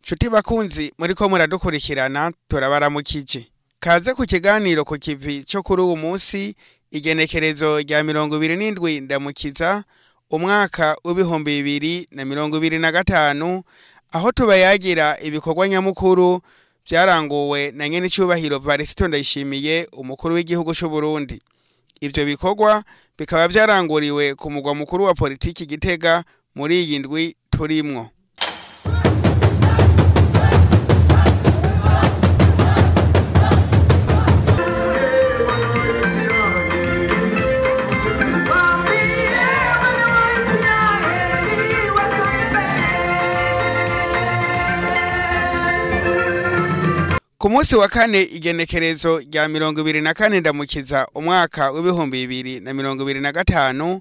Nshuti bakunzi muriko muradukurikirana, turabaramukije. Kaze ku kiganiro ku kivi cyo kuri uwu munsi, igenekerezo rya 27 Ndamukiza, umwaka w'2025, aho tubayagira ibikorwa nyamukuru byaranguwe na nyenicubahiro Varisito Ndayishimiye, umukuru w'igihugu c'u Burundi. Ivyo bikorwa bikaba vyaranguriwe ku mugwa mukuru wa politiki Gitega muri iyi ndwi turimwo. Ku munsi wa kane, igenekerezo rya 24 Ndamukiza, umwaka w'2025,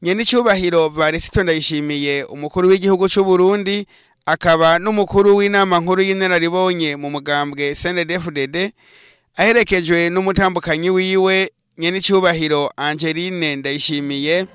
nyenicubahiro Varisito Ndayishimiye, umukuru w'igihugu c'u Burundi akaba n'umukuru w'inama nkuru y'inararibonye mu mugambwe CNDD-FDD, aherekejwe n'umutambukanyi wiwe nyenicubahiro Angeline Ndayishimiye,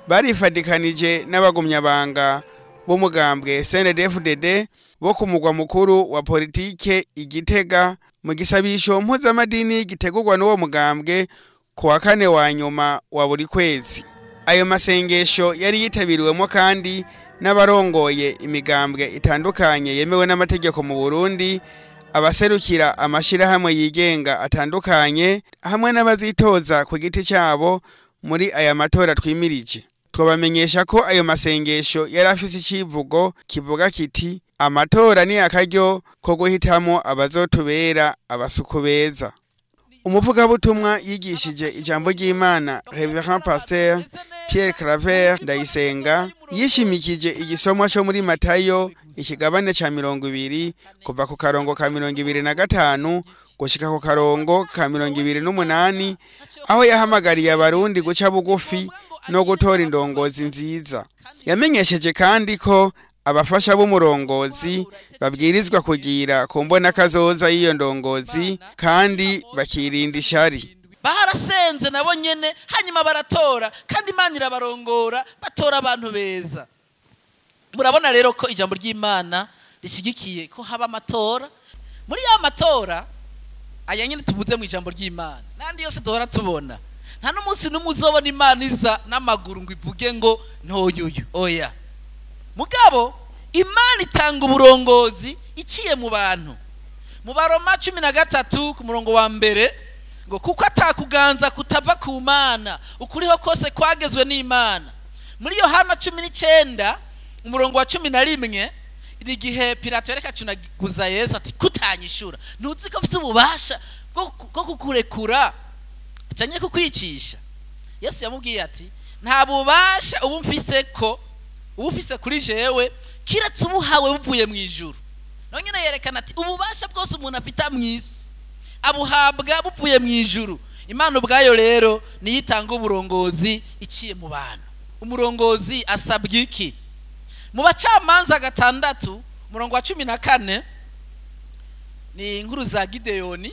barifadikanije n'abagumyabanga b'umugambwe CNDD-FDD bo ku mugwa mukuru wa politike Igitega mu gisabisho mpuzamadini gitegurwa n'uwo mugambwe ku wa kane wa nyuma wa buri kwezi. Ayo masengesho yari yitabiriwemo kandi n'abarongoye imigambwe itandukanye yemewe n'amategeko mu Burundi, abaserukira amashirahamwe yigenga atandukanye, hamwe n'abazitoza ku giti cyabo muri aya matora twimirije. Twabamenyesha ko ayo masengesho yari afise icivugo kivuga kiti: "Amatora ni akaryo ko guhitamo abazotubera abasuku beza." Umuvugabutumwa yigishije ijambo ry'Imana, Reverend Pasteur Pierre Claver Ndayisenga, yishimikije igisomwa cyo muri Matayo ikigabane ca 20, kuva ku karongo ka 25 gushika ku karongo ka 28, aho yahamagariye Abarundi guca bugufi no gutora indongozi nziza. Yamenyesheje kandi ko abafasha b'umurongozi babwirizwa kugira ku mbona kazoza y'iyo ndongozi kandi bakirinda ishari. Barasenze nabo nyene, hanyuma baratora, kandi Imana irabarongora, batora abantu beza. Murabona rero ko ijambo ry'Imana rishigikiye ko haba amatora. Muri ya matora aya nyene tubuze mu ijambo ry'Imana nandi yose duhora tubona, nta n'umunsi n'umwe uzobona Imana iza n'amaguru ngo ivuge ngo ntoyuyu, oya. Mugabo Imana itanga uburongozi iciye mu bantu. Mu Baroma 13 ku murongo wa mbere ngo: "Kuko atakuganza kutava ku Mana, ukuriho kose kwagezwe n'Imana." Muri Yohana 19 umurongo wa 11, ni igihe Pilato yareka acunaguza Yesu ati: "Kutanyishura, ntuzi ko mfise ububasha bwo kukurekura canke kukwicisha?" Yesu yamubwiye ati: "Nta bubasha ubu mfise ko ubu ufise kuri jewe, kiretse ubuhawe buvuye mu ijuru." Naho nyine yerekana ati ububasha bwose umuntu afite mu isi abuhabwa buvuye mu ijuru. Imana ubwayo rero niyo itanga uburongozi iciye mu bantu. Umurongozi asabwa iki? Mu Bacamanza 6 umurongo wa 14, ni inkuru za Gideyoni.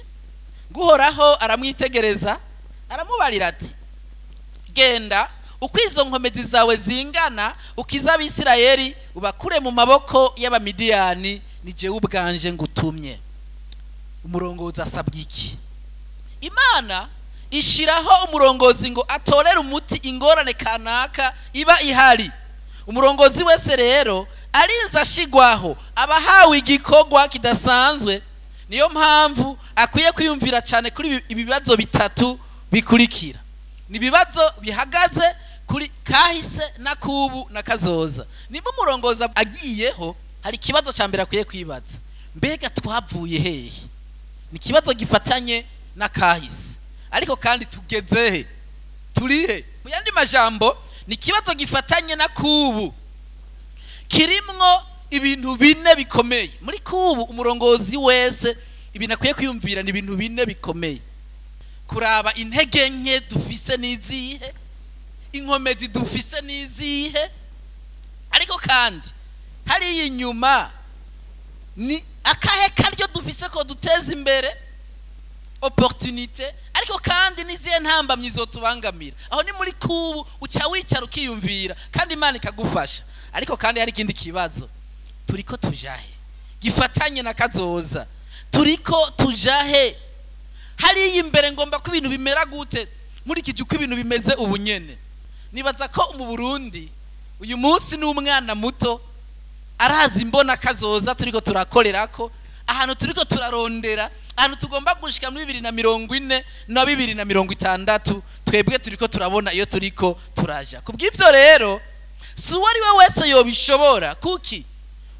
Guhoraho aramwitegereza, aramubarira ati: "Genda, uko izo nkomezi zawe zingana, ukiza Abisirayeli, ubakure mu maboko y'Abamidiyani, ni jewe ubwanje ngutumye." Umurongozi asabwa iki? Imana ishiraho umurongozi ngo atorere umuti ingorane kanaka iba ihari. Umurongozi wese rero arinze ashigwaho abahawe igikorwa kidasanzwe. Niyo mpamvu akwiye kwiyumvira cyane kuri ibi bibazo bitatu bikurikira. Ni ibibazo bihagaze kuri kahise na kubu na kazoza. Nimba umurongozi agiyeho, hari ikibazo cya mbere akwiye kwibaza: mbega twavuye hehe? Ni ikibazo gifatanye na kahise, ariko kandi tugeze he, turihe? Mu yandi majambo, ni ikibazo gifatanye na kubu, kirimwo ibintu bine bikomeye. Muri kubu, umurongozi wese ibintu akwiye kwiyumvira ni ibintu bine bikomeye: kuraba intege nke dufise n'izihe, inkomezi dufise n'izihe, ariko kandi hariya inyuma ni akahe karyo dufise ko duteza imbere, opportunité, ariko kandi n'izihe ntambamyi zotubangamira. Aho ni muri kubu, uca wicara ukiyumvira kandi Imana ikagufasha. Ariko kandi hari ikindi kibazo: turiko tujahe? Gifatanye na kazoza. Turiko tujahe? Hariya imbere ngomba ko ibintu bimera gute? Nkurikije uko ibintu bimeze ubu nyene, nibaza ko mu Burundi uyu munsi n'umwana muto arazi imbona kazoza turiko turakorerako, ahantu turiko turarondera, ahantu tugomba gushika muri 2040 na 2060, twebwe turiko turabona iyo turiko turaja. Kubw'ivyo rero si uwo ari we wese yobishobora, kuki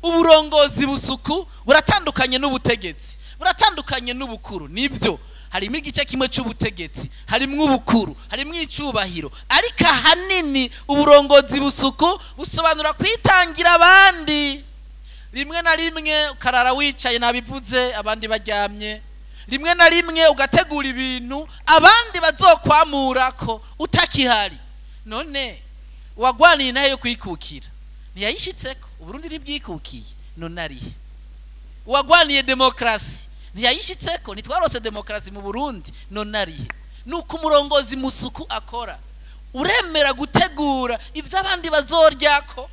uburongozi busuku buratandukanye n'ubutegetsi, buratandukanye n'ubukuru. Nibyo, harimo igice kimwe cy'ubutegetsi, harimo ubukuru, harimo icubahiro, ariko ahanini uburongozi busuku busobanura kwitangira abandi. Rimwe na rimwe ukarara wicaye, nabivuze, abandi baryamye. Rimwe na rimwe ugategura ibintu abandi bazokwamurako utakihari. None wagwaniye nayo kwikukira ntiyayishitseko, Uburundi ntibwikukiye, none arihe? Wagwaniye demokrasi ntiyayishitseko, ntitwarose demokrasi mu Burundi, none arihe? Nuko umurongozi musuku akora, uremera gutegura ibyo abandi bazoryako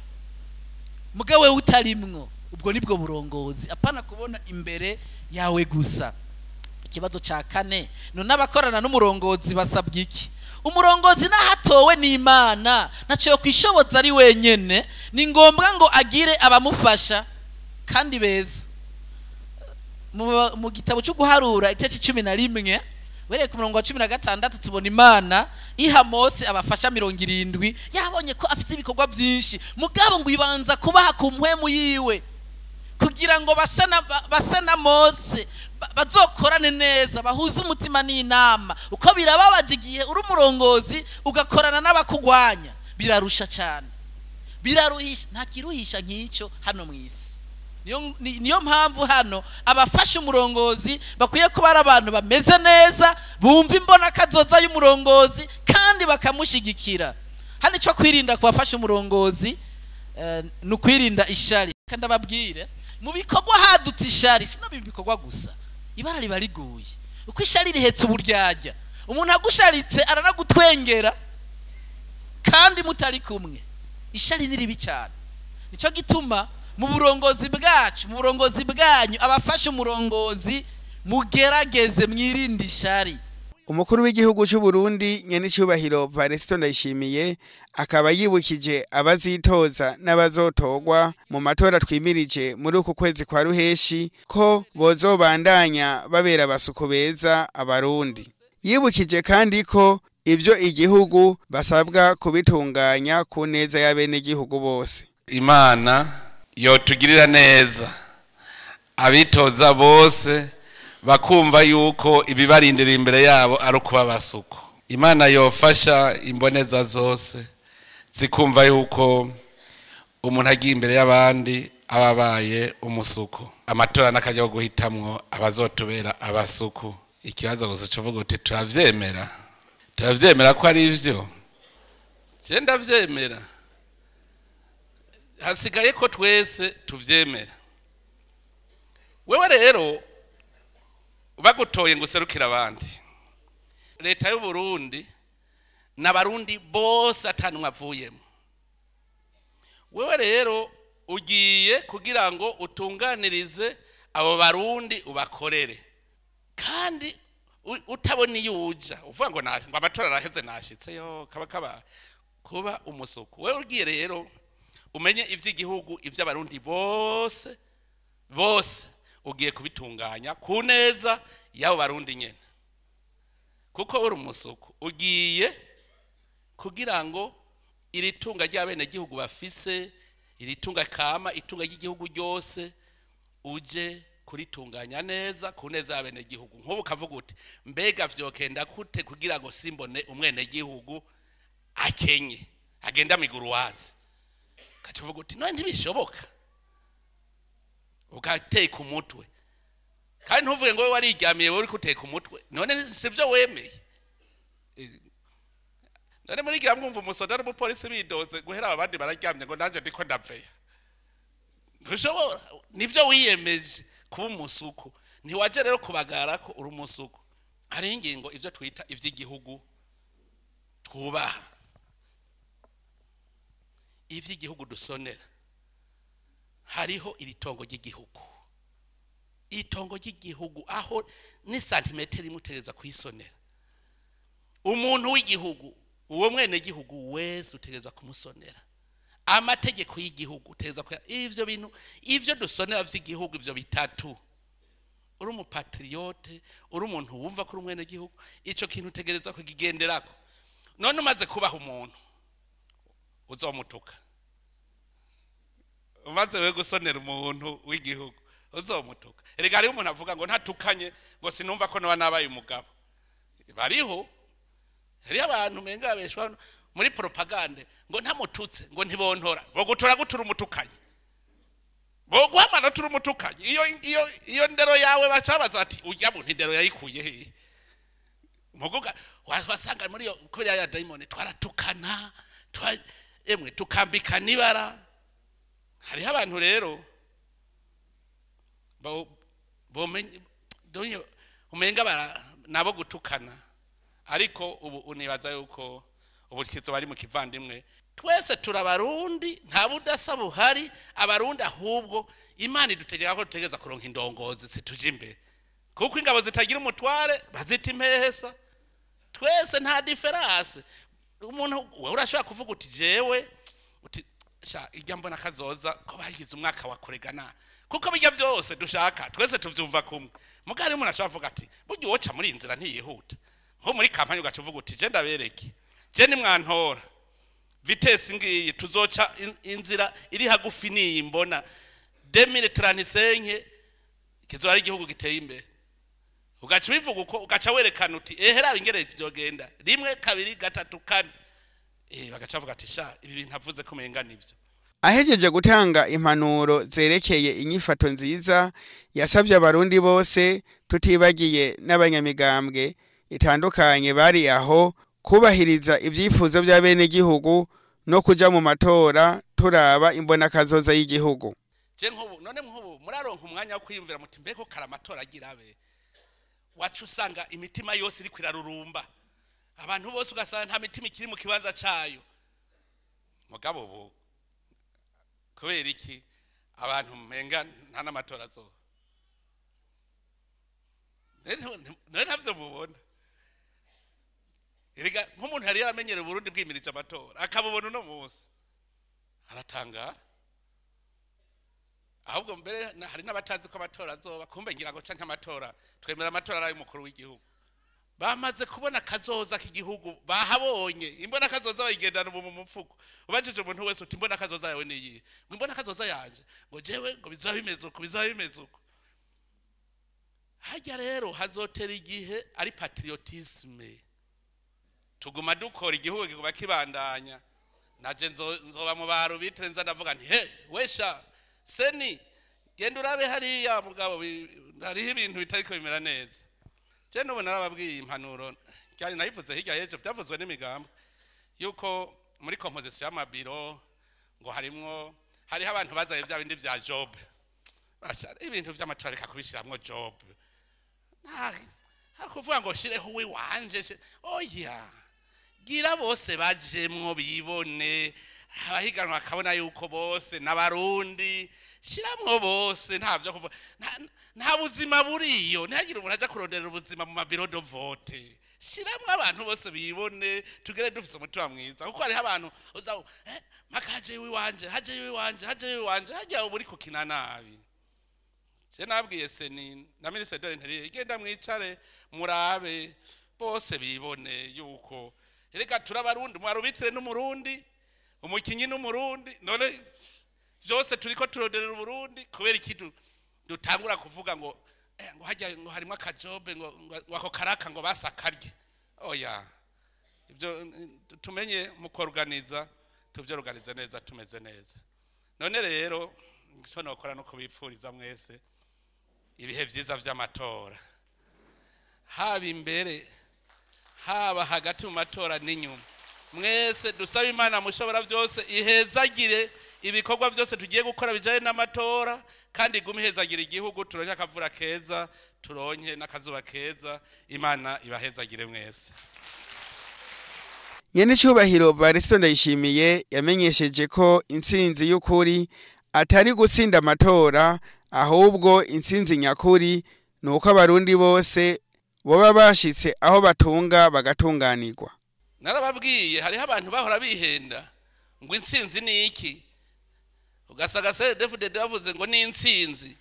mugawe utarimwo. Ubwo nibwo burongozi, apana kubona imbere yawe gusa. Ikibazo ca kane, none abakorana n'umurongozi basabwa iki? Umurongozi nahatowe n'Imana, ntaco yo kwishoboza ari wenyene, ni ngombwa ngo agire abamufasha kandi beza. Mu gitabo cyo guharura igice 11 wereye ku murongo wa 16 tubona Imana iha Mose abafasha 70, yabonye ko afite ibikorwa byinshi, mugabo ngo ibanza kubaha ku mpwemu yiwe kugira ngo base na Mose, bazokorane neza, bahuze umutima n'inama. Uko birababaje igihe uri umurongozi ugakorana n'abakugwanya, birarusha cyane, biraruhisha, nta kiruhisha nk'icyo hano mu isi. Niyo mpamvu hano abafasha umurongozi bakwiye kuba ari abantu bameze neza, bumva imbona kazoza y'umurongozi kandi bakamushigikira. Hano icyo kwirinda kubafasha umurongozi ni ukwirinda ishari. Kandi ababwire mu bikorwa hadutse ishari, sino bikorwa gusa, ibara riba riguye. Uko ishari rihetse uburyarya, umuntu agusharitse aranagutwengera kandi mutari kumwe. Ishari ni ribi cyane. Nico gituma mu burongozi bwacu, mu burongozi bwanyu, abafasha umurongozi mugerageze mwirinde ishari. Umukuru w'igihugu cy'u Burundi nyenicubahiro Varisito Ndayishimiye akaba yibukije abazitoza n'abazotogwa mu matora twimirije muri uku kwezi kwa ruheshi ko bozobandanya babera abasuku beza Abarundi. Yibukije kandi ko ibyo igihugu basabwa kubitunganya ku neza y'abenegihugu bose. Imana yotugirira neza abitoza bose bakumva yuko ibibarindira imbere yabo ari ukuba basuku. Imana yofasha imboneza zose zikumva yuko umuntu agiye imbere y'abandi ababaye umusuku. Amatora n'akajya guhitamwo abazotubera abasuku. Ikibazo gusa cuvuga uti turavyemera, turavyemera ko ari ivyo. Je ndavyemera, hasigaye ko twese tuvyemera. Wewe rero bagutoye ngo userukire abandi, leta y'u Burundi n'abarundi bose atanumwe avuyemo. Wewe rero ugiye kugira ngo utunganirize abo barundi ubakorere, kandi utabona iyo uja uvuga ngo ngo amatora araheze nashitse yo kaba kaba kuba umusuku. Wewe ugiye rero umenye ivy'igihugu, ivy'abarundi bose bose ugiye kubitunganya ku neza y'abo barundi nyene, kuko uri umusuku. Ugiye kugira ngo iri tunga ry'abenegihugu bafise, iri tunga kama, itunga ry'igihugu ryose, uje kuritunganya neza ku neza y'abenegihugu. Nk'ubu kavuga uti mbega vyokenda gute kugira ngo simbone umwenegihugu akenye agenda miguruwazi, ukavuga uti none ntibishoboka, ugateka umutwe. Kandi ntuvuge ngo wariryamiye wowe uri kuteka umutwe, none sivyo wemeye. None muri gira mwumva umusoda n'umupolisi bidoze guhera abandi bararyamye ngo nanje ndiko ndapfeya. Ntushobora, nivyo wiyemeje kuba umusuku. Ntiwaje rero kubagara ko uri umusuku. Hari ingingo ivyo twita ivy'igihugu twubaha, ivy'igihugu dusonera. Hariho iri tongo ry'igihugu. Itongo ry'igihugu aho ni santimetero imwe utegereza kuyisonera. Umuntu w'igihugu, uwo mwene gihugu wese utegereza kumusonera. Amategeko y'igihugu utegereza kuya, ivyo bintu, ivyo dusonera vy'igihugu, ivyo bitatu. Uri umupatriote, uri umuntu wumva ko uri umwene gihugu, ico kintu utegereza kukigenderako. None umaze kubaha umuntu uzomutuka, umaze we gusonera umuntu w'igihugu uzomutuka. Erega hariho umuntu avuga ngo ntatukanye ngo sinumva ko noba nabaye umugabo. Bariho, hariho abantu menga babeshwa muri propagande ngo ntamututse ngo ntibontora, bogutora gutura umutukanye, boguha amanota uri umutukanye. Iyo ndero yawe bacabaza ati ujya muntu indero yayikuye hehe? Muguga wasanga muri yo kubera ya daimoni twaratukana, emwe tukambikana ibara. Hariho abantu rero bomenye umenga nabo gutukana, ariko ubu unibaza yuko ubukizo bari mu kivandimwe. Twese turabarundi, nta budasa buhari. Abarundi ahubwo Imana idutegeka ko dutegeza kuronka indongozi zituje imbere, kuko ingabo zitagira umutware bazita impehesa. Twese nta difference. Umuntu wewe urashobora kuvuga uti jewe uti sha ijya mbona kazoza ko bagize umwaka wa kuregana, kuko bijya byose dushaka twese tuvyumva kumwe. Mugari umuntu ashobora kuvuga ati burya uwoca muri inzira ntiyihuta, nko muri kampanye ugaca uvuga uti je ndabereke, je nimwantora vitesse ngiyi tuzoca inzira iri hagufi niyi mbona 2035 kizoba ari igihugu giteye imbere. Ugaca ubivuga uko, ugaca werekana uti ehera ingere byogenda 1 2 3 4, bagaca bavuga ati sha ibi bintu avuze ko umenga nivyo. Ahejeje gutanga impanuro zerekeye inyifato nziza, yasabye abarundi bose tutibagiye n'abanyamigambwe itandukanye bari aho kubahiriza ibyifuzo by'abene gihugu no kuja mu matora turaba imbona kazoza y'igihugu. Je nkubu none nkubu muraronka umwanya wo kwiyumvira muti mbeko karamatora agira abe, wacu usanga imitima yose iri kwirarurumba, abantu bose ugasanga nta mitima ikiri mu kibanza cayo. Mugabo ubu kubera iki abantu menga nta n'amatora azoba? None ntavyo mubona. Erega nk'umuntu yari yaramenyereye Burundi bwimirije amatora akabubona uno munsi aratangara. Ahubwo mbere hari n'abatazi ko amatora azoba, kumbe ngira ngo canke amatora twemera amatora ari umukuru w'igihugu. Bamaze kubona kazoza k'igihugu, bahabonye imbona kazoza bayigendana ubu mu mupfuko. Ubajije umuntu wese uti imbona kazoza yawe niyi, ngo imbona kazoza yanje ngo jewe ngo bizaba bimeze uko, bizaba bimeze uko. Hajya rero hazotera igihe ari patriotisme, tuguma dukora igihugu kiguma kibandanya. Naje nzoba mu baro bitrenza ndavuga nti he wesha seni genda urabe hariya mugabo hariho ibintu bitariko bimera neza. Je n'ubu narababwiye impanuro cyane nayivuze hirya y'ejo, byavuzwe n'imigambo yuko muri composition y'amabiro ngo harimwo hariho abantu bazaye bya bindi vya job. Basha ibintu vy'amatora reka kubishiramwo job. Nta kuvuga ngo shireho we wanje, oya gira bose bajemwo bibone, abahiganwa bakabona yuko bose n'abarundi, shiramwo bose ntavyo kuvuga. Nta buzima buriyo, ntihagire umuntu aja kurondera ubuzima mu mabiro de vote. Shiramwo abantu bose bibone, tugere dufise umutima mwiza, kuko hariho abantu uza maka haje wiwanje, haje wiwanje, haje wiwanje, hajya uburi kukina nabi. Je nabwiye seni na ministre de l'Intérieur igenda mwicare murabe bose bibone yuko reka turabarundi, mwarubitire n'umurundi, umukinyi n'umurundi, none byose turiko turoderera Uburundi. Kubera iki dutangura kuvuga ngo ngo hajya ngo harimo akajobe ngo ako karaka ngo basakarye? Oya, ibyo tumenye mu kuorganiza, tuvyorganize neza tumeze neza. None rero ico nokora no kubipfuriza mwese ibihe vyiza vy'amatora, haba imbere haba hagati mu matora n'inyuma. Mwese dusaba Imana mushobora byose ihezagire ibikorwa byose tugiye gukora bijanye n'amatora, kandi igume ihezagire igihugu, turonke akavura keza, turonke n'akazuba keza. Imana ibahezagire mwese. Nyenicubahiro Varisito Ndayishimiye yamenyesheje ko intsinzi y'ukuri atari gutsinda amatora, Ahubwo intsinzi nyakuri ni uko abarundi bose boba bashitse aho batunga bagatunganirwa. Narababwiye hariho abantu bahora bihenda ngo intsinzi ni iki, ugasaga CNDD-FDD bavuze ngo ni intsinzi,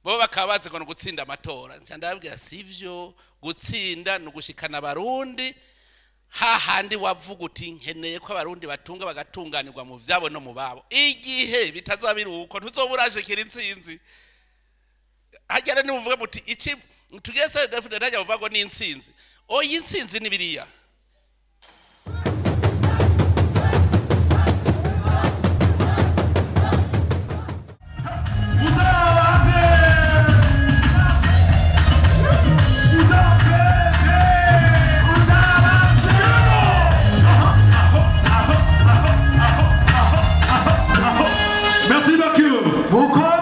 bo bakaba bazi ngo ni ugutsinda amatora. Nca ndababwira sivyo, gutsinda ni ugushikana abarundi hahandi wavuga uti nkeneye ko abarundi batunga bagatunganirwa mu vyabo no mu babo. Igihe bitazoba biri uko ntuzoba urashikira intsinzi. Harya rero nimuvuge muti iki tugiye CNDD-FDD hajya bavuga ngo ni intsinzi, oya intsinzi ni biriya. Merci beaucoup.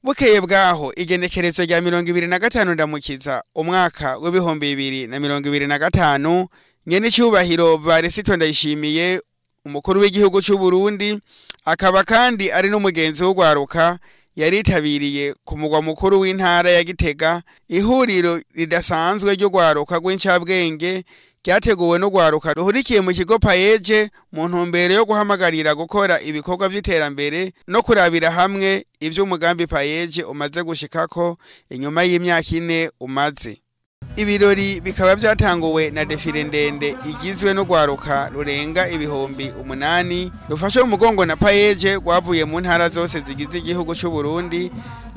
Bukeye bwaho igenekerezo rya 25 Ndamukiza umwaka w'2025, nyenecyubahiro Varisito Ndayishimiye umukuru w'igihugu cy'u Burundi akaba kandi ari n'umugenzi w'ugwaruka yaritabiriye ku mugwa mukuru w'intara ya Gitega ihuriro ridasanzwe ryo gwaruka rw'incabwenge ryateguwe n'ugwaruka ruhurikiye mu kigo PAEEJ mu ntumbero yo guhamagarira gukora ibikorwa by'iterambere no kurabira hamwe ivy'umugambi PAEEJ umaze gushikako inyuma y'imyaka 4 umaze. Ibirori bikaba byatanguwe na defile ndende igizwe n'ugwaruka rurenga 8,000 rufashe umugongo na PAEEJ rwavuye mu ntara zose zigize igihugu cy'u Burundi,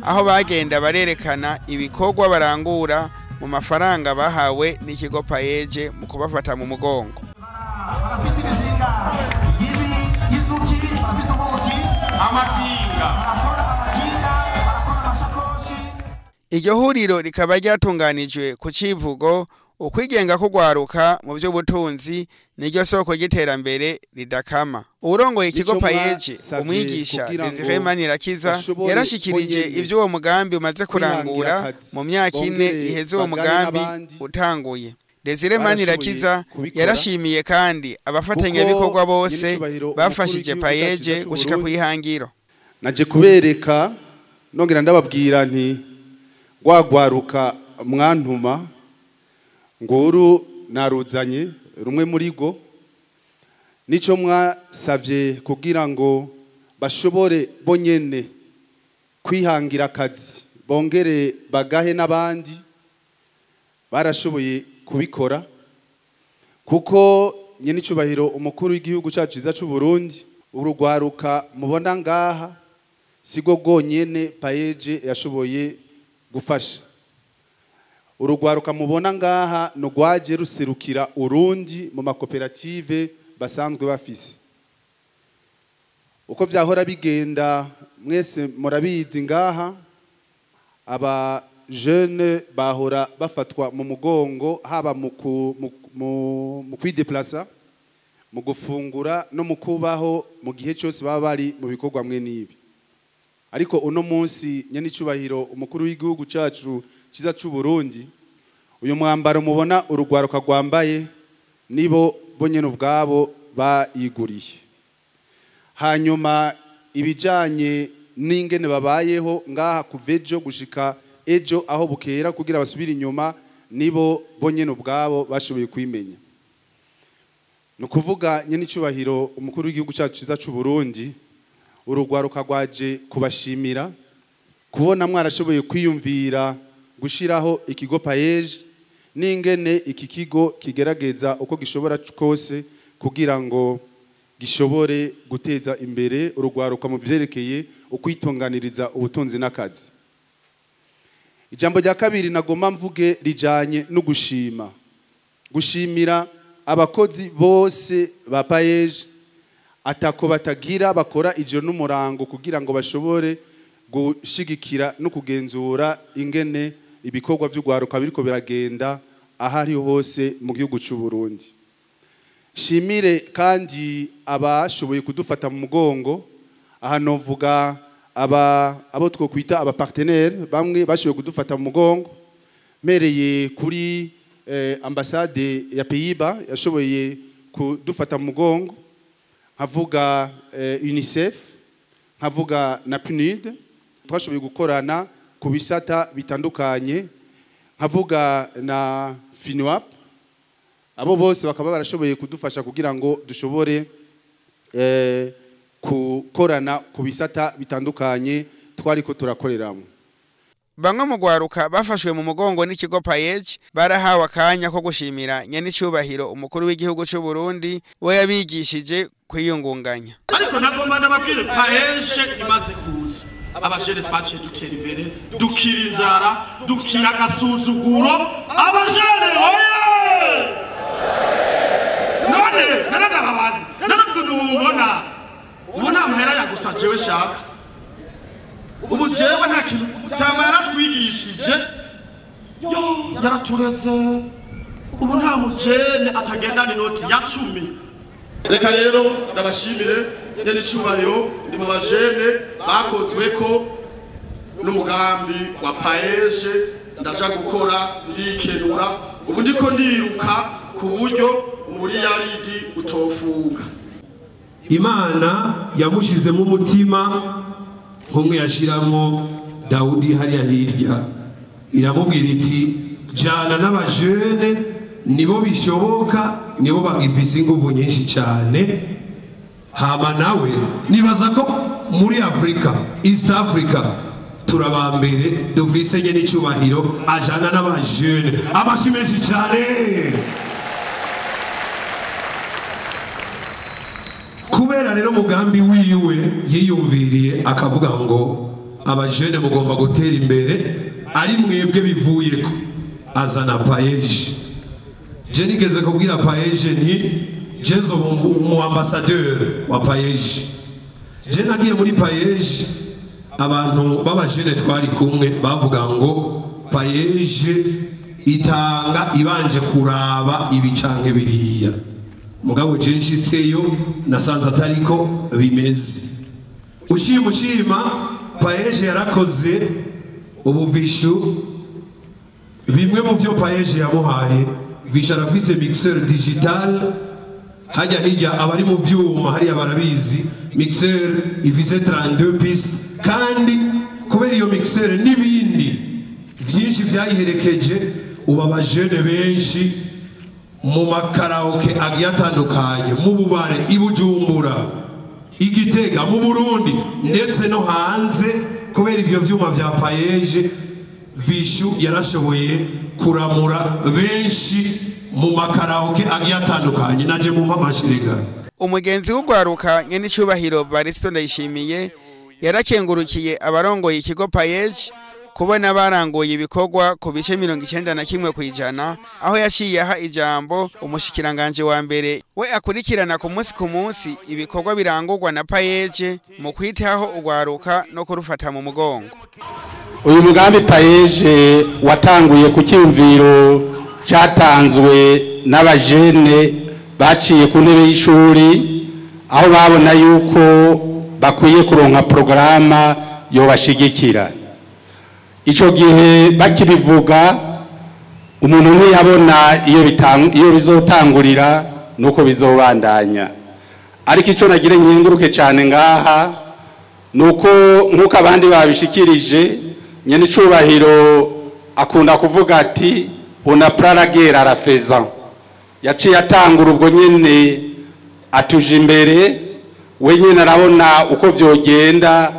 aho bagenda barerekana ibikorwa barangura mu mafaranga bahawe n'ikigo PAEEJ mu kubafata mu mugongo. Iryo huriro rikaba ryatunganijwe ku civugo ukwigenga kugwaruka mu by'ubutunzi niryo soko ry'iterambere ridakama. Urongoye ikigo PAEEJ umwigisha Desire Manirakiza yarashikirije ibyo uwo mugambi umaze kurangura mu myaka 4 iheze uwo mugambi utanguye. Desire Manirakiza yarashimiye kandi abafatanyabikorwa bose bafashije PAEEJ gushika kwihangiro. Naje kubereka nongera ndababwira nti gwagwaruka mwantuma nguru naruzanye rumwe muri go nico mwasavye kugira ngo bashobore bonyene kwihangira akazi bongere bagahe n'abandi barashoboye kubikora, kuko nyene icubahiro umukuru w'igihugu cyacu ciza cy'u Burundi urugwaruka mubona ngaha sigo gonyene PAEEJ yashoboye gufasha. Urugwaruka mubona ngaha no gwaje ruserukira urundi mu makoperative basanzwe bafise. Uko vyahora bigenda mwese murabizi ngaha aba jeune bahora bafatwa mu mugongo haba mu kwideplaza, mu gufungura no mu kubaho mu gihe cyose baba bari mu bikorwa mwe nibi. Ariko uno munsi nyenicubahiro umukuru w'igihugu cyacu ciza cy'u Burundi uyu mwambaro mubona urugwaruka rwambaye nibo bonyene ubwabo bayiguriye. Hanyuma ibijanye n'ingene babayeho ngaha kuvejo gushika ejo aho bukera kugira basubire inyuma nibo bonyene ubwabo bashoboye kwimenya. Nukuvuga nyenicubahiro umukuru w'igihugu cyacu ciza cy'u Burundi urugwaruka rwaje kubashimira kubona mwarashoboye kwiyumvira gushiraho ikigo PAEEJ n'ingene iki kigo kigerageza uko gishobora kose kugira ngo gishobore guteza imbere urugwaruka mu byerekeye ukwitunganiriza ubutunzi n'akazi. Ijambo rya kabiri nagomba mvuge rijanye no gushima, gushimira abakozi bose ba PAEEJ atako batagira bakora ijoro n'umurango kugira ngo bashobore gushigikira no kugenzura ingene ibikorwa by'ugwaruka biriko biragenda ahari hose mu gihugu cy'u Burundi. Shimire kandi abashoboye kudufata mu mugongo, aha novuga abo twokwita aba partenaire bamwe bashoboye kudufata mu mugongo, mereye kuri ambassade ya Pays-Bas yashoboye kudufata mu mugongo, nkavuga UNICEF, nkavuga na PNUD. Twashoboye gukorana ku bisata bitandukanye, nkavuga na FINUAP. Abo bose bakaba barashoboye kudufasha kugira ngo dushobore gukorana ku bisata bitandukanye twariko turakoreramo. Bamwe mu gwaruka bafashwe mu mugongo n'ikigo PAEEJ barahawe akanya ko gushimira nyenicubahiro umukuru w'igihugu c'u Burundi we yabigishije kwiyungunganya. Ariko nagomba ndababwire, PAEEJ imaze kuza, abajene twaciye dutera imbere, dukira inzara, dukira agasuzuguro. Abajene oye! None naranababazi, none ukuntu mubona ubu nta mahera yagusa jewe shaka. Ubu jewe nta kintu tama yaratwigishije, yo yaratureze. Ubu nta mujene atagendana inoti ya 10. Reka rero ndabashimire nyenicubahiro, ni mu bajene bakozwe ko n'umugambi wa PAEEJ. Ndaja gukora ndikenura, ubu ndiko ndiruka ku buryo umuriyaridi utofunga. Imana yamushizemo umutima nk'umwe yashiramo Dawudi hariya hirya, iramubwira iti jana n'abajene nibo bishoboka, nibo bagifise inguvu nyinshi cyane. Hama nawe nibaza ko muri Afrika, East Africa, turabambere dufise nyene icubahiro ajana n'abajene. Amashi menshi cyane. Kubera rero mugambi wiwe yiyumviriye akavuga ngo abajene mugomba gutera imbere ari mwebwe bivuyeko, azana PAEEJ. Je nigeze kubwira PAEEJ nti je nzoba umu ambassadeur wa PAEEJ. Je nagiye muri PAEEJ, abantu b'abajene twari kumwe bavuga ngo PAEEJ itanga ibanje kuraba ibi canke biriya. Mugabo je nshitseyo nasanze atariko bimeze. Ushima ushima PAEEJ yarakoze ubuvishu. Bimwe mu vyo PAEEJ yamuhaye, Vishu arafise mixeur digital. Hajya hirya abari mu vyuma hariya barabizi, mixeur ifise 32 pistes, kandi kubera iyo mixeur n'ibindi vyinshi vyayiherekeje, ubu abajene benshi mu makaraoke agiye atandukanye, mu bubare i Bujumbura, i Gitega, mu Burundi ndetse no hanze, kubera ivyo vyuma vya PAEEJ, Vishu yarashoboye kuramura benshi mu makaraoke agiye atandukanye. Naje mu mpamashirega. Umugenzi w'ugwaruka nyenicubahiro Varisito Ndayishimiye yarakengurukiye abarongoye ikigo PAEEJ kubona barangoye ibikorwa ku bice 91%, aho yaciye aha ijambo umushikiranganje wa mbere we akurikirana ku munsi ku munsi ibikorwa birangurwa na PAEEJ mu kwitaho ugwaruka no kurufata mu mugongo. Uyu mugambi PAEEJ watanguye ku cyumviro cyatanzwe n'abajene baciye ku ntebe y'ishuri, aho babona yuko bakwiye kuronka porogaramu yobashigikira. Ico gihe bakibivuga, umuntu ntiyabona iyo bizotangurira nuko bizobandanya. Ariko ico nagire nkenguruke cyane ngaha nuko nkuko abandi babishikirije, nyenicubahiro akunda kuvuga ati on apprend la guerre à la faisant. Yaciye atangura ubwo nyene atuje imbere, we nyene arabona uko vyogenda,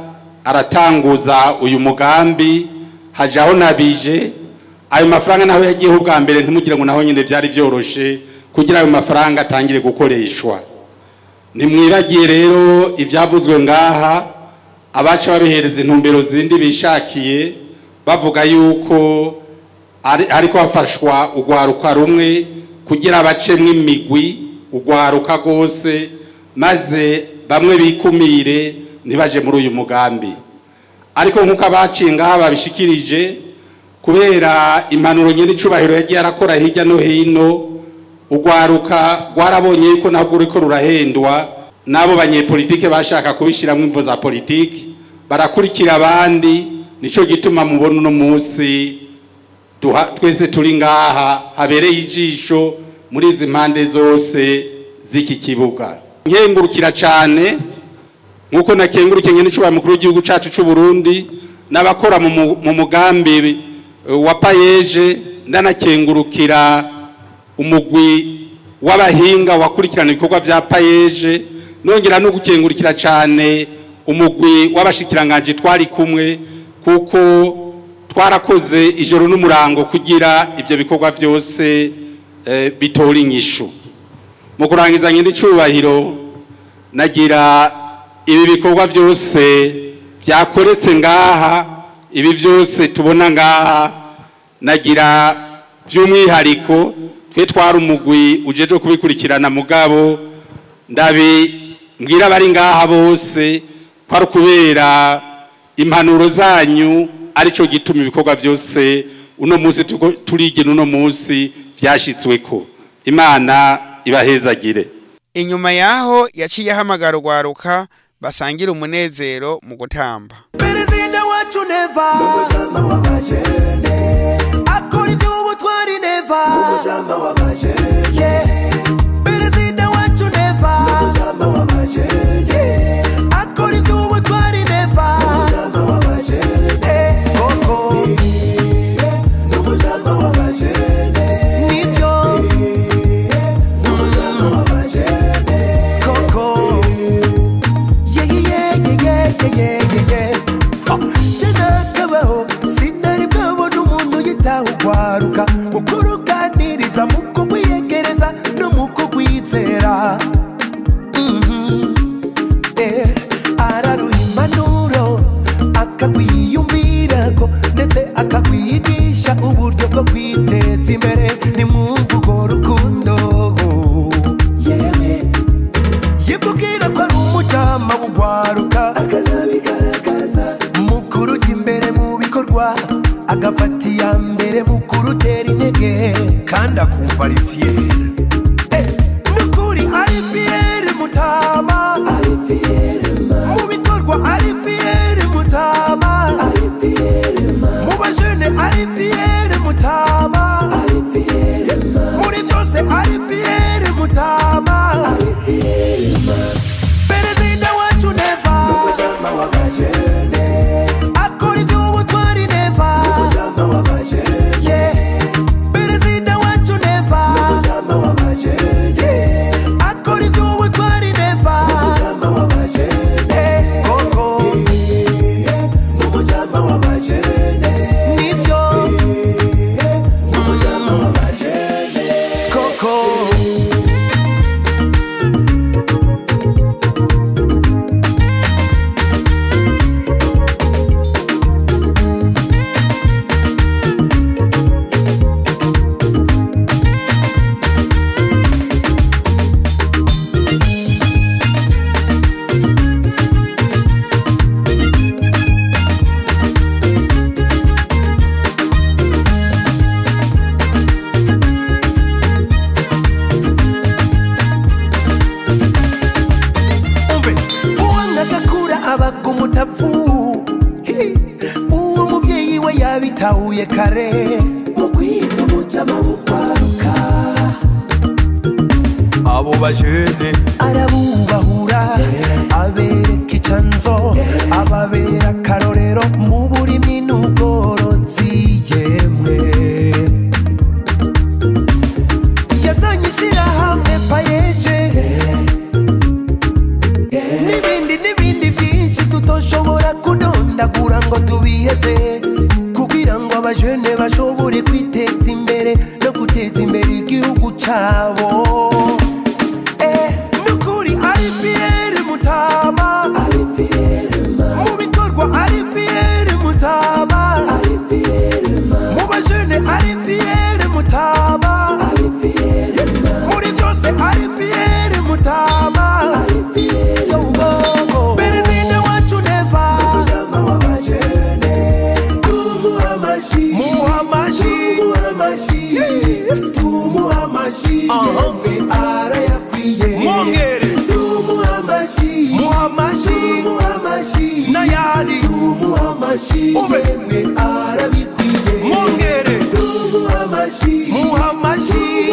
aratanguza uyu mugambi, hajaho nabije. Ayo mafaranga naho yagiye ubwa mbere, ntimugire ngo naho nyene vyari vyoroshe kugira ayo mafaranga atangire gukoreshwa. Nimwiragiye rero ivyavuzwe ngaha, abaca babihereza intumbero zindi bishakiye, bavuga yuko ariko hafashwa ugwaruka rumwe kugira bacemwe imigwi ugwaruka gose, maze bamwe bikumire ntibaje muri uyu mugambi. Ariko nkuko abaciye ngaha babishikirije, kubera impanuro nyene icubahiro yagiye arakora hirya no hino, ugwaruka rwarabonye yuko ntabwo ruriko rurahendwa n'abo banyepolitike bashaka kubishiramwo imvo za politiki, barakurikira abandi. Nico gituma mubona uno munsi twese turi ngaha habereye ijisho muri izi mpande zose z'iki kibuga. Nkengurukira cyane nkuko nakengurukiye nyene cyubahiro mukuru w'igihugu cacu c'u Burundi n'abakora mu mugambi wa PAEEJ, ndanakengurukira umugwi w'abahinga wakurikirana ibikorwa vya PAEEJ, nongera no gukengurukira cyane umugwi w'abashikiranganje twari kumwe, kuko twarakoze ijoro n'umurango kugira ivyo bikorwa vyose bitora inyishu. Mu kurangiza nyine icubahiro, nagira ibi bikorwa byose byakoretse ngaha, ibi byose tubona ngaha, nagira by'umwihariko twe twari umugwi ujeje kubikurikirana, mugabo ndabi mbwira abari ngaha bose ko ari kubera impanuro zanyu arico gituma ibikorwa byose uno munsi turigena uno munsi vyashitsweko. Imana ibahezagire. Inyuma yaho yaciye ahamagara urwaruka basangira umunezero mu gutamba. Perezida wacu Neva akora iby'ubutwari Neva. Perezida wacu Neva akora iby'ubutwari Neva. Mukuruganiriza mukugwiyegereza no mukugwizera. Araruha impanuro akakwiyumvirako ndetse akakwigisha uburyo bwo kwiteza imbere. Ni mu mvugo rukundo yewe yivugira ko ari umujama w'ugwaruka, akanabigaragaza mukuru ujya imbere mu bikorwa, agafata iya mbere mu kurutera intege kandi akumva ari fiere. Nukuri ari fiere mutama, mu bikorwa ari fiere mutama, mu bajene ari fiere mutama, muri byose ari fiere mutama. Perezida wacu Neva akora iby'ubutwari Neva. Perezida wacu Neva akora iby'ubutwari Neva. Koko nibyo koko. Uwo muvyeyi we yabitahuye kare mu kwita umujama w'ugwaruka, abo bajene arabubahura, abereka icanzo, ababera akarorero mu burimyi n'ubworozi. Yemwe yazanye ishirahamwe PAEEJ n'ibindi n'ibindi byinshi tutoshobora kudondagura ngo tubiheze, kugira ngo abajene bashobore kwiteza imbere no guteza imbere igihugu cabo. Nukuri ari fiere mutama, mu bikorwa ari fiere mutama, mu bajene ari fiere mutama, muri byose ari fiere mutama. Perezida wacu Neva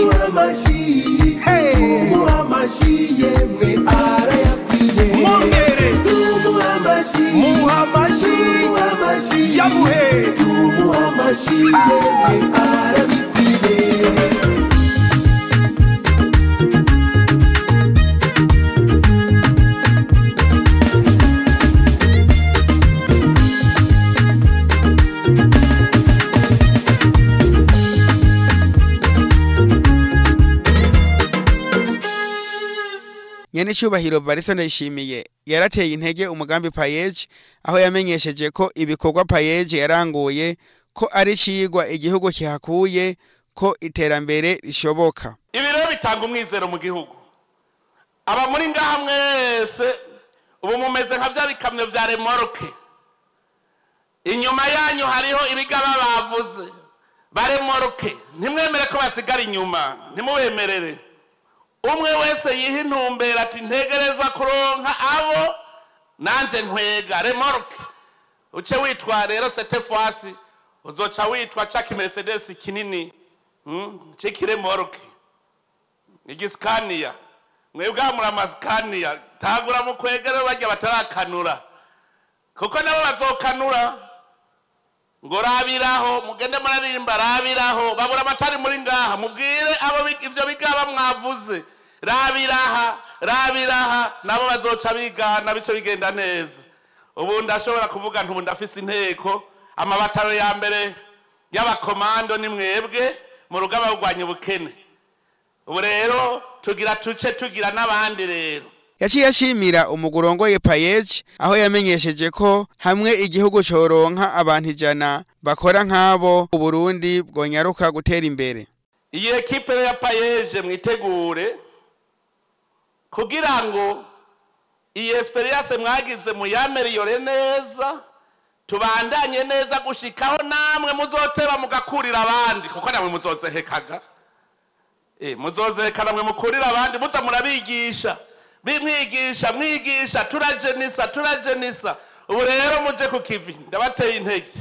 Muhamashi, hey, Muhamashi, yemwe. Muhamashi yamuhe tumuhamashi arabikwiye. Nyenicubahiro Varisto Ndayishimiye yarateye intege umugambi PAEEJ, aho yamenyesheje ko ibikorwa PAEEJ yaranguye ko ari cigwa igihugu kihakuye, ko iterambere rishoboka. Ibi rero bitanga umwizero mu gihugu. Aba muri ngaha mwese ubu mumeze nka vya bikamyo vya remorke. Inyuma yanyu hariho ibigaba bavuze baremorke, ntimwemere ko basigara inyuma, ntimubemerere. Umwe wese yiha intumbero ati ntegerezwa kuronka abo nanje nkwega remorke. Uce witwa rero cette fois uzoca witwa ca Mercedes kinini c'ikiremorke igiskania. Mwebwe muri amaskania tagura mu kwegera barya batarakanura, kuko nabo bazokanura ngo rabiraho mugende muraririmba rabiraho babura amatari muri ngaha mubwire abo ivyo bigaba mwavuze rabiraha rabiraha, nabo bazoca bigana bico bigenda neza. Ubu ndashobora kuvuga nti ubu ndafise inteko amabataro ya mbere y'abakomando ni mwebwe mu rugamba rurwanya ubukene. Ubu rero tugira tuce tugira n'abandi rero. Yaciye ashimira umugurongoye PAEEJ, aho yamenyesheje ko hamwe igihugu coronka abantu 100 bakora nk'abo Uburundi bwonyaruka gutera imbere. Iyi ekipe ya PAEEJ mwitegure kugira ngo iyi experience mwagize muyameriyore neza, tubandanye neza gushikaho namwe muzoteba mugakurira abandi, kuko namwe muzozehekaga. Muzozeheka namwe mukurira abandi, muza murabigisha bimwigisha mwigisha turajenisa turajenisa. Ubu rero muje ku kivi, ndabateye intege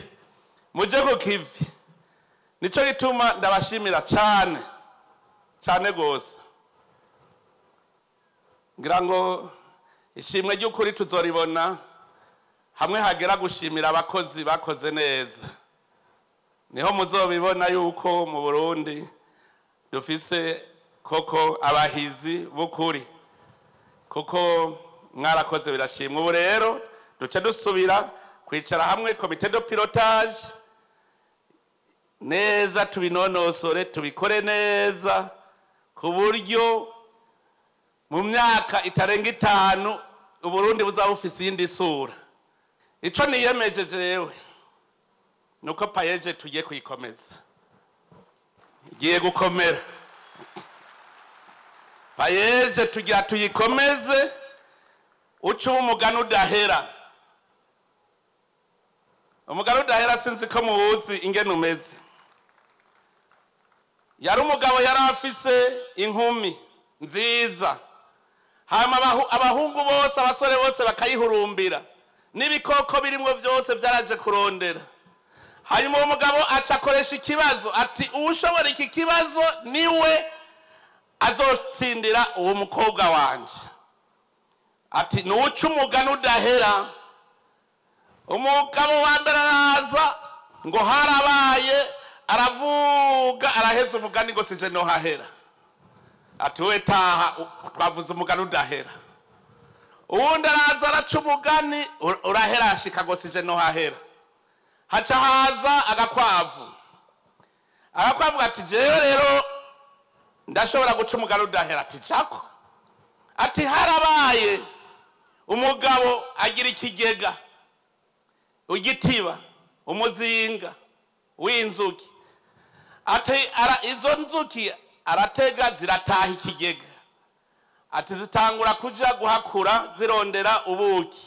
muje ku kivi. Nico gituma ndabashimira cyane cyane gose. Ngira ngo ishimwe ry'ukuri tuzoribona hamwe hagera gushimira abakozi bakoze neza. Niho muzobibona yuko mu Burundi dufise koko abahizi b'ukuri, kuko mwarakoze birashimwa. Ubu rero duce dusubira kwicara hamwe komite de pilotage neza, tubinonosore tubikore neza ku buryo mu myaka itarenga 5 Uburundi buzaba bufise iyindi sura. Ico niyemeje jewe nuko PAEEJ tugiye kuyikomeza, igiye gukomera. PAEEJ tugira tuyikomeze, uca umugani udahera. Umugani udahera sinzi ko muwuzi ingene umeze. Yari umugabo yari afise inkumi nziza, hama abahungu bose abasore bose bakayihurumbira, n'ibikoko birimwo byose byaraje kurondera. Hanyuma uwo mugabo aca akoresha ikibazo ati uwushobora iki kibazo niwe azotsindira uwo mukobwa wanje. Ati nuca umugani udahera. Umugabo wa mbere araza ngo harabaye, aravuga araheza umugani ngo sije no hahera. Ati we taha twavuze umugani udahera. Uwundi araza araca umugani urahera ashika ngo sije no hahera. Haca haza agakwavu. Agakwavu ati jewe rero ndashobora guca umugani udahera. Ati jako. Ati harabaye umugabo agira ikigega, igitiba, umuzinga w'inzuki. Ati izo nzuki aratega zirataha ikigega. Ati zitangura kuja guhakura zirondera ubuki.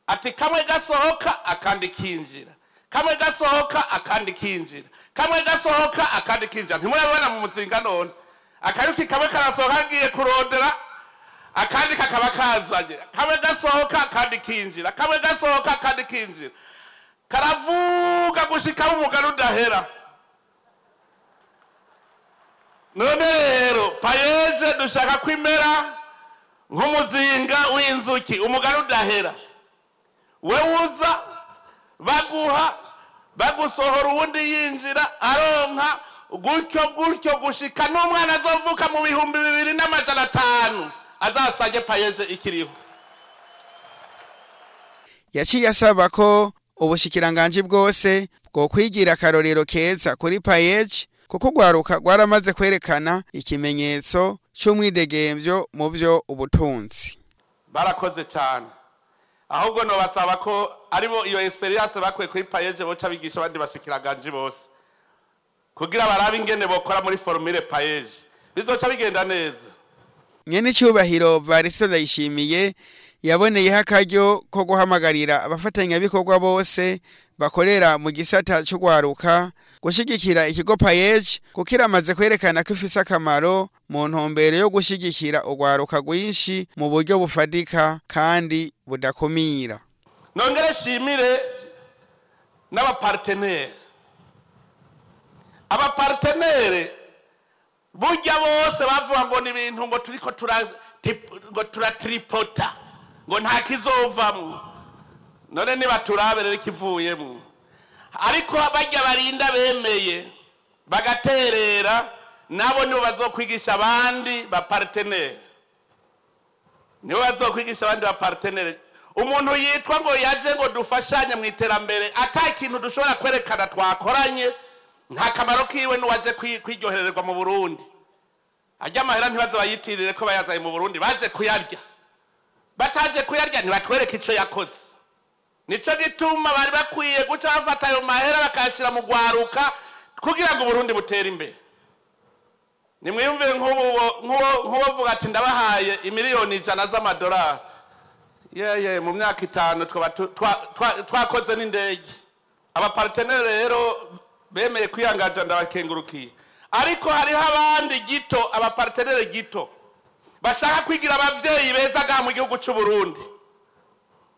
Ati kamwe gasohoka akandi kinjira, kamwe gasohoka akandi kinjira, kamwe gasohoka akandi kinjira. Ntimurabona mu muzinga none akayuki kamwe karasohoka agiye kurondera akandi kakaba kazanye, kamwe gasohoka akandi kinjira, kamwe gasohoka akandi kinjira. Karavuga gushika umugani udahera. None rero PAEEJ dushaka kwimera nk'umuzinga w'inzuki, umugani udahera. We uza baguha bagusohora uwundi yinjira aronka gutyo gutyo gushika n'umwana azovuka mu 2500 azasage PAEEJ ikiriho. Yaciye asaba ko ubushikiranganje bwose bwo kwigira akarorero keza kuri PAEEJ, kuko rwaruka rwaramaze kwerekana ikimenyetso c'umwidegemvyo mu byo ubutunzi. Barakoze cyane, ahubwo no basaba ko aribo iyo experience bakwiye kuri PAEEJ boca bigisha abandi bashikiranganje bose kugira barabe ingene bokora muri formule PAEEJ, bizoca bigenda neza. Nyene cyubahiro Varisito Ndayishimiye yaboneyeho akaryo ko guhamagarira abafatanyabikorwa bose bakorera mu gisata c'urwaruka gushigikira ikigo PAEEJ, kuko iramaze kwerekana ko ifise akamaro mu ntumbero yo gushigikira urwaruka rwinshi mu buryo bufadika kandi budakumira. Nongere shimire n'abapartenere. Abapartenere burya bose bavuga ngo ni ibintu ngo turiko ngo turatripota ngo nta kizovamwo, none nibaturabe rero ikivuyemwo. Ariko bajya barinda bemeye bagaterera, nabo nibo bazokwigisha abandi ba partenaire, nibo bazokwigisha abandi ba partenaire. Umuntu yitwa ngo yaje ngo dufashanye mu iterambere ata kintu dushobora kwerekana twakoranye, nta kamaro kiwe n'uwaje kwiryohererwa mu Burundi. Ajya amahera ntibaze bayitirire ko bayazaye mu Burundi, baje kuyarya. Bataje kuyarya ntibatwereke ico yakoze. Nico gituma bari bakwiye guca bafata ayo mahera bakayashira mu gwaruka kugira ngo Burundi butere imbere. Nimwiyumve nk'uwo ati ndabahaye imiliyoni 100 z'amadolari, yeye mu myaka 5 twakoze n'indege. Abapartenere rero bemeye kwiyangaja ndabakengurukiye, ariko hariho abandi gito, abapartenere gito bashaka kwigira abavyeyi beza ga mu gihugu c'u Burundi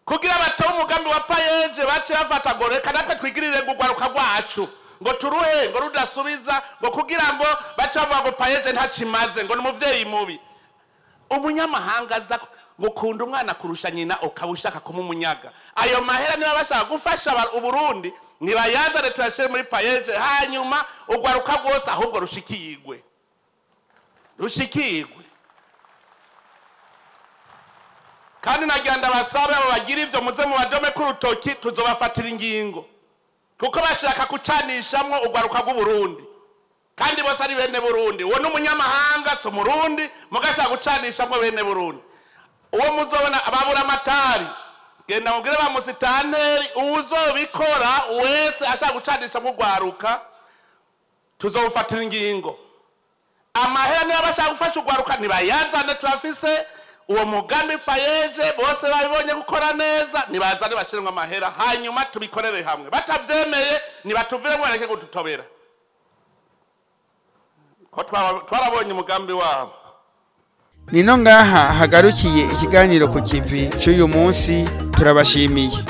kugira batobe umugambi wa PAEEJ, bace bafata ngo reka natwe twigirire gugwaruka rwacu ngo turuhe ngo rudasubiza, ngo kugira ngo bace bavuga ngo PAEEJ ntacimaze, ngo ni umuvyeyi mubi. Umunyamahanga aza ngo kunda umwana kurusha nyina ukaba ushaka kumumunyaga. Ayo mahera niba bashaka gufasha Uburundi nibayazane tuyashire muri PAEEJ, hanyuma ugwaruka rwose ahubwo rushikirwe, rushikirwe. Kandi nagira ndabasabe abo bagira ivyo muze mu badome k'urutoki, tuzobafatira ingingo, kuko bashaka kucanishamwo ugwaruka rw'Uburundi, kandi bose ari bene Burundi. Uwo n'umunyamahanga si Umurundi, mugashaka gucanishamwo bene Burundi. Uwo muzobona ababura amatari, genda mubwire ba musitanteri, uwuzobikora wese ashaka gucanishamwo ugwaruka tuzobufatira ingingo. Amahera niba bashaka gufasha ugwaruka ntibayazane, turafise uwo mugambi PAEEJ bose babibonye gukora neza, nibazane bashiremwo amahera hanyuma tubikorere hamwe. Batavyemeye nibatuvire mwereke kudutobera, ko twarabonye umugambi wabo. Nino ngaha hagarukiye ikiganiro ku kivi cy'uyu munsi, turabashimiye.